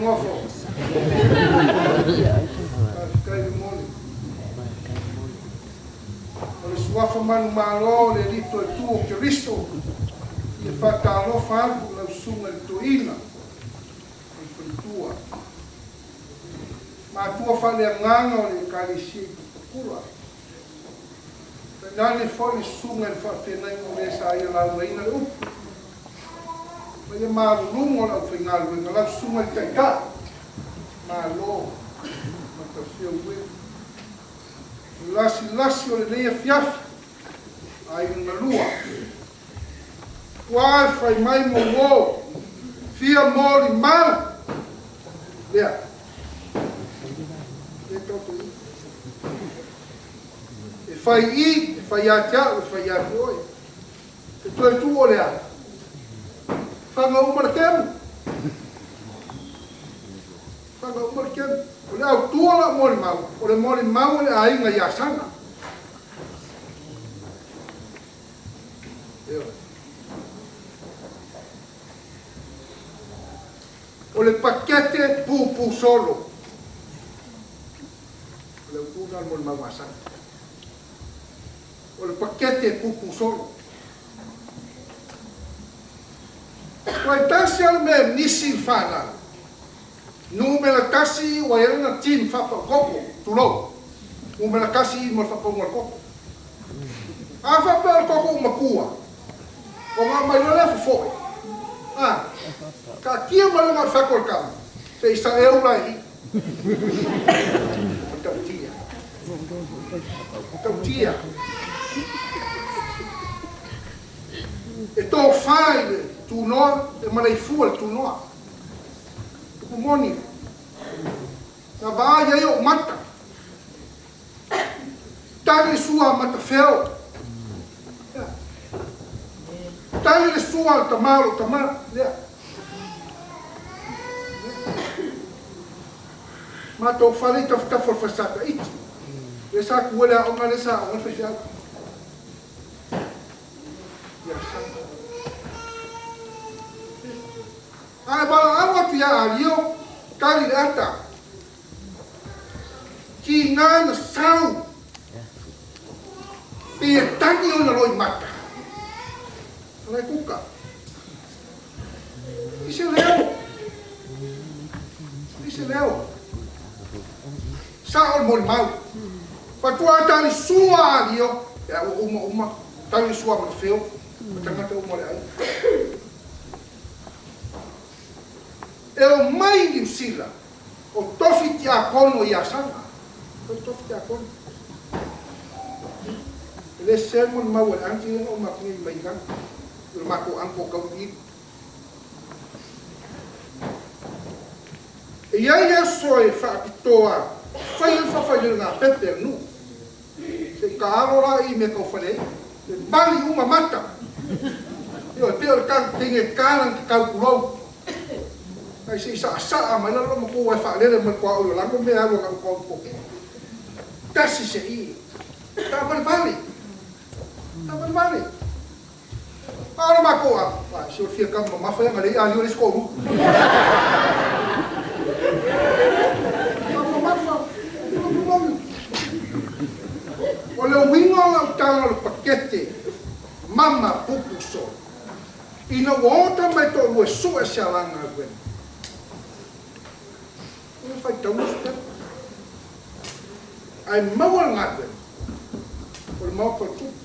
igoa fou. Faafetai le moli. O le suafa manumalo o le Alii Toetu o Keriso, e fia faatalofa atu i lau susuga i le Toeaina o le Faletua, matua faaleagaga o le Ekalesia i Tupakula, tainane foi le susuga i le faafeagaiga o le sa ia laugaina le upu, ma ia maluluga o le aufaigaluega, lau susuga i le Taitai, malo matafeo e. Lasilasi o lenei afiafi, aiga galua, ua fai mai mauō, fia molimau, lea, lea taoto i. E fai i, e fai ia te au, e fai ia te oe. E toe tuu o lea, faga uma le kemu. Faga uma le kemu. O le autua la molimau, o le molimau o le aiga ia Saga. O le pakete pupu solo. O le autua la molimau a Saga. O le pakete pupu solo. Toe tasi o le mea nisi whanau. Numera kasi ua ia na team whapakoko, tulou. Numera kasi i mo whapaunga koko. A whapea o koko umakua. O ngā mai loa le fofoe. A, ka kia mai ngā whako le kama. Se isa e ura i. Tautia. Tautia. E tō whai le tūnoa, e maleifua le tūnoa. Tupu moni. Ngā vā ia o mata. Tali le sua mata feo. Tali le sua le tamalo tama. Lea. Mātou whare i tawhitawha o whasata iti. Le sa kuele a onga le sa onga whaiwhiau. Ia sa. Ae wala au atu ia a lio, tali le ata. Ki ngā na sau. Pe e tangi ona loi mata. Alai kuka. I se leo. I se leo. Sa o le molimau. Fatua tali sua a lio. Ia ua uma uma. Tali sua ma te feo. Matangata uma le ai. E o mai Niu Sila. O tofi te a kono i a sanga. O tofi te a kono. E le sermon mau e anki o maku mai kanga. O mako anko kau i. E ia ia soe whaapitoa, whai e whawhai le ngā pepe nu. Se ka aro la i me kau whare, e mali uma mata. Io e peo le kang tinge kalang te kau kurou. Ai se isa saa mai lalo ma ko wai whaalere mai kua o lango me awa ka kau poke. Tasi se i. Ta vale vale. Ta vale vale. Ora makoa, vai, se o fia kama mafa ya ngale ali o skoru. Kama mafa. O le winga la utanga le pakete mama pupu so. Ina ua mai to lue sue se alanga gwen. O fai tau mo. Ai maua ngā gwen. O le maua tupu.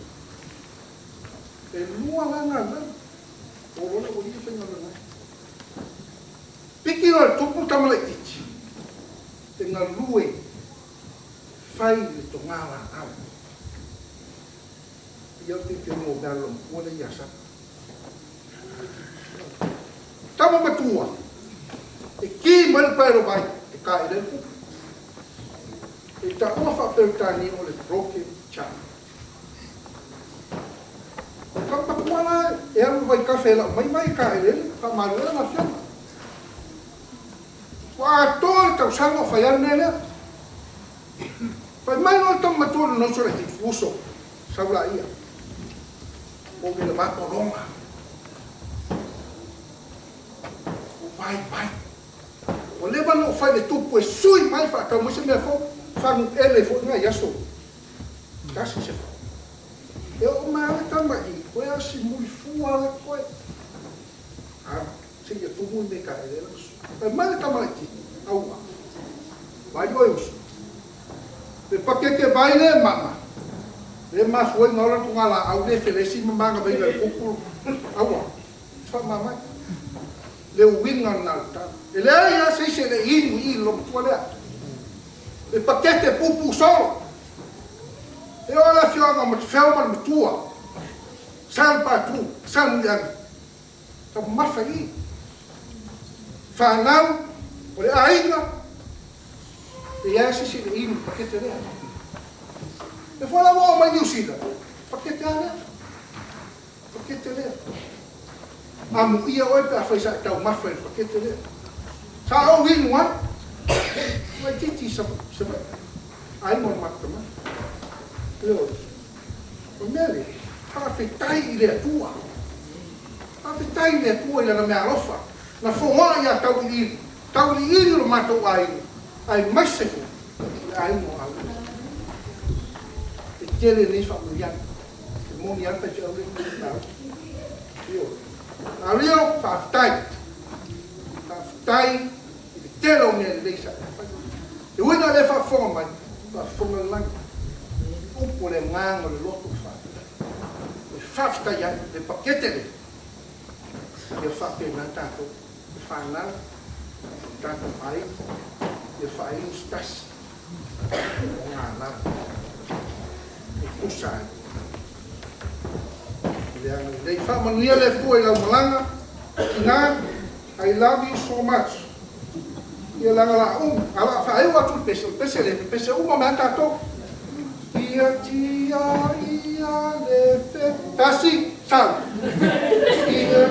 E lua la ngā gwen. O lona o ia whainga ngā. Piki o le tupu tamala iti. Te ngā lue whai le to ngā la au. Ia te te ngō mea long kua le ia sa. Tama matua. E ki mai le paero vai. E ka e le kupu. E ta ua whapeutani o le broken child. Ka matua e alu vai kafe la mai mai ka e le ka malu e ngā fianga. Ua atoa le tausaga o fai ale mea lea. Fai mai loa tama matua le noso le uso. Sau la ia. O me le matologa. O vai vai. Ua leva ona ou fai i le Tupu e sui mai faatau mai se mea fou, faguele foi nai aso tasi se fao. E oo mai lava le tama i i, toe lava o si mulifua lava totoe. Alu, seia tumu le mekaele lea na sui. Fai mai le tama laitiiti, Aua, vaai oe uso, le pakete vai lea e mama, lea e mafua ai ona ola le togalaau lea e felesi ma magavaina e le Tupu, aua, e faamama ai. Le uiga lena o le tala. E leai lava se isi e le i inu i i i le loomatua lea. Le pakete puupuu solo. E oo i le afioaga o Matafeo ma le Matua, Sa Lepatu, Sa Muliaga, taumamafa i i. Fanau, o le aiga, e leai lava se isi e le i inu i le pakete lea. O lea foi la ua oo mai Niu Sila, pakete lava lea, pakete lea. Amuia oe pe afai sa e taumafa i le pakete lea. Sa ou inu ai, laitiiti i Savaii, aiga o le matou tama. Ioe. O le mea lea, faafetai i le Atua. Faafetai i le Atua i Lana meaalofa na foai ia Tauiliili, Tauiliili lo matou aiga, aemaise foi o le aiga o Auli. E tele nei faamanuiaga. E moni lava le faifeau lea i le lauga. Ioe. Ario, faafetai. Faafetai i le tele o mea lelei sa e faia. E ui ina o lea e faafofoga mai, faafofoga le lagi, upu o le agaga o le loto faafetai. E faafetai ai le pakete lea, ia faapena tatou, le fanau, o tatou aiga, ia faainu se tasi o galala e tusa ai i le agalelei. Faamanuia le Atua i lau malaga, tina, I love you so much. Ia leaga o le a uma, ae o le a faaiu atu le pese, o le pese lea e pepese uma mai lava tatou. Ia tia ia le fe, tasi, sau. Ia